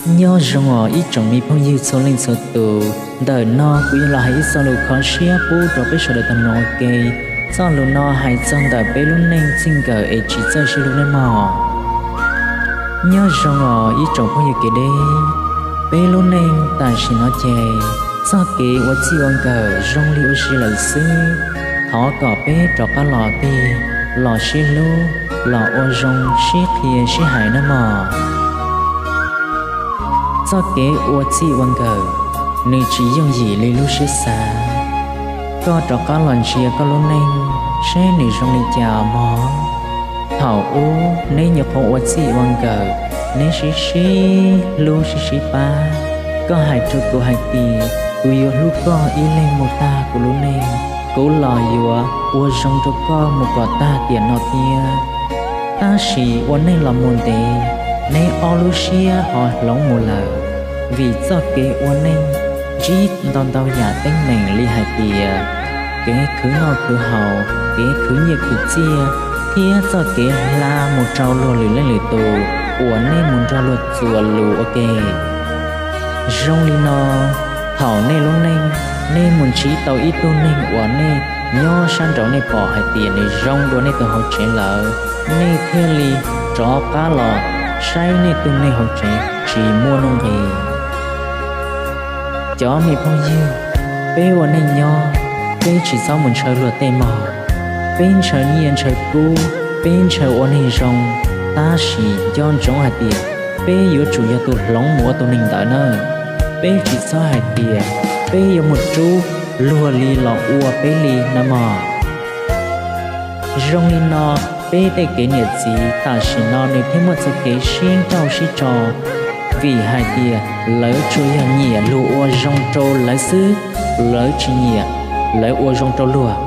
Nyob zoo os ib tsoom me phooj ywg txhua leej txhua tus, ntawm no kuv yuav los hais ib txoj lus kho siab pub rau peb sawv daws tau mloog ua ke. Txoj lus no hais txog ntawm peb lub neej txij nkawm es tsis txawj sib hlub nawb mog. Nyob zoo os ib tsoom phooj ywg kev deb, peb lub neej tam sim no ces txoj kev ua txij ua nkawm zoo li ua si lawm xwb. Thov kom peb rov qab los tig, los sib hlub, los ua zoo sib qhia sib hais nawb mog. Txoj kev ua txij ua nkawm, nws tsis yooj yim li lub siab xav. Koj rov qab los ntsia koj lub neej, seb nws zoo li cas mog. Thaum ub neb nyuam qhuav ua txij ua nkawm, neb sib sib hlub sib sib pab. Koj hais rau kuv hais tias kuv yuav hlub koj ib leeg mus tag kuv lub neej, kuv los yuav ua zoo rau koj mus kom tag tiam no thiab. Tab sis ua neej los mus ntev, neb ob lub siab ho hloov mus lawm, vim txoj kev ua neej ntsib ntau ntau yam teeb meem li hais tias kev khwv noj khwv haus, kev khwv nyiaj khwv txiaj, thiab txoj kev hla mus rau luag lwm leej lwm tus uas nej mus nrog luag txuas lus ua ke. Zoo li no, thaum nej lub neej, nej mus ntsib tau ib tug neeg uas nej nyob sab nraud nej pom hais tias nws zoo dua nej tus hauv tsev lawm, nej thiaj li rov qab los saib nej tus neeg hauv tsev tsis muaj nuj nqis. Cov me phooj ywg, peb ua neej nyob, peb tsis txhob mus ntshaw luag tej mog. Peb ntshaw nyiaj ntshaw kub, peb ntshaw ua neeg zoo, tab sis nco ntsoov hais tias peb yuav tsum yog tus hloov mus ua tus neeg ntawd nawb. Peb tsis txhob hais tias peb yuav mus rub luag li los ua peb li nawb mog. Zoo li no, peb tej kev niam txiv tam sim no nws thiaj muaj txoj kev sib nrauj sib tso, vim hais tias lawv tsuas yog nyiam luag ua zoo rau lawv xwb, lawv tsis nyiam lawv ua zoo rau luag.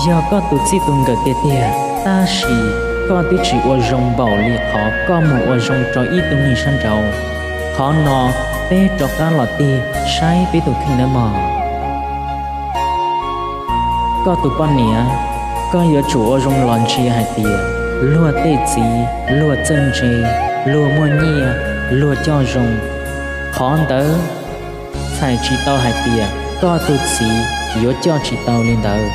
Yog koj tus txij tus nkawm tiag tiag, tab sis koj twb tsis ua zoo npaum li qhov koj mus ua zoo rau ib tug neeg sab nraud. Qhov no, peb rov qab los tig saib peb tus kheej nawb mog. Koj tus poj niam, koj yuav tsum ua zoo los ntsia hais tias luag tej txiv, luag txawj ntse, luag muaj nyiaj, luag coj zoo. Qhov ntawd txhais tsis tau hais tias koj tus txiv yuav coj tsis tau li ntawd.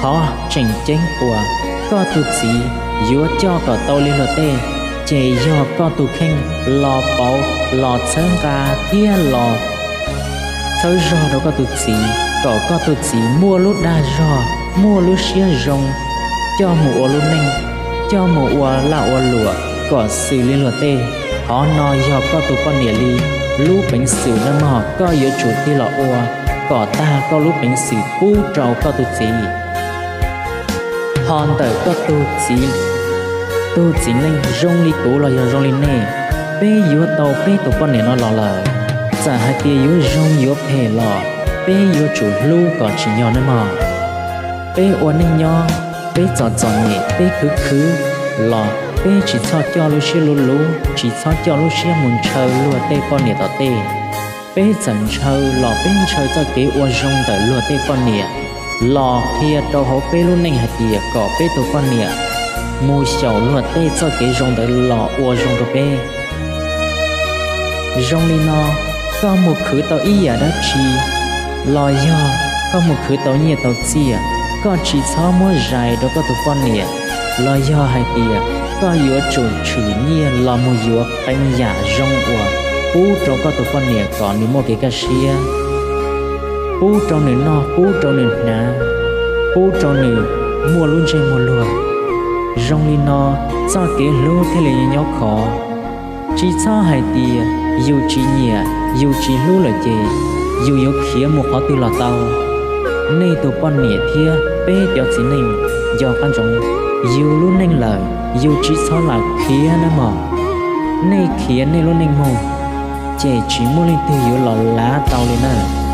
Qhov tseem ceeb uas koj tus txiv yuav coj kom tau li luag tej, ces yog koj tus kheej los pauv, los txhawb nqa thiab los txhawb zog rau koj tus txiv, kom koj tus txiv muaj lub dag zog, muaj lub siab zoo, coj mus ua lub neej, coj mus ua laj ua luam kom xws li luag tej. Qhov no yog koj tus poj niam li lub peev xwm nawb mog, koj yuav tsum tig los ua kom tag koj lub peev xwm pub rau koj tus txiv. Ho ntawm koj tus txiv, tus txiv neej zoo li kuv los yog zoo li nej, peb yuav tau peb tus poj niam no los lawm. Txawm hais tias yuav zoo yuav phem los peb yuav tsum hlub kom tsim nyog nawb mog. Peb ua neej nyob, peb txom txom nyem, peb khwv khwv los peb tsis txhob coj lub siab luv luv, tsis txhob coj lub siab mus ntshaw luag tej poj niam tom tej. Peb txawm ntshaw los peb ntshaw txoj kev ua zoo ntawm luag tej poj niam los qhia rau hauv peb lub neej hais tias kom peb tus poj niam mus xyaum luag tej txoj kev zoo ntawd los ua zoo rau peb. Zoo li no, koj mus khwv tau ib yam dab tsi, los yog koj mus khwv tau nyiaj tau txiaj, koj tsis txhob muab zais rau koj tus poj niam, los yog hais tias koj yuav tsum tshwm nyiaj los mus yuav qee yam zoo uas pub rau koj tus poj niam kom nws muaj kev kaj siab, pub rau nws noj, pub rau nws hnav, pub rau nws muaj lub ntsej muag luag. Zoo li no, txoj kev hlub thiaj li nyob khov. Tsis txhob hais tias yus tsis nyiam, yus tsis hlub lawm ces yus yuav khiav mus qhov twg los tau. Nej tus poj niam thiab peb cov txiv neej, nco qab ntsoov, yus lub neej lawm yus tsis txhob lam khiav nawb mog. Nej khiav nej lub neej mus, ces tsis muaj leej twg yuav los lav tau li nawb.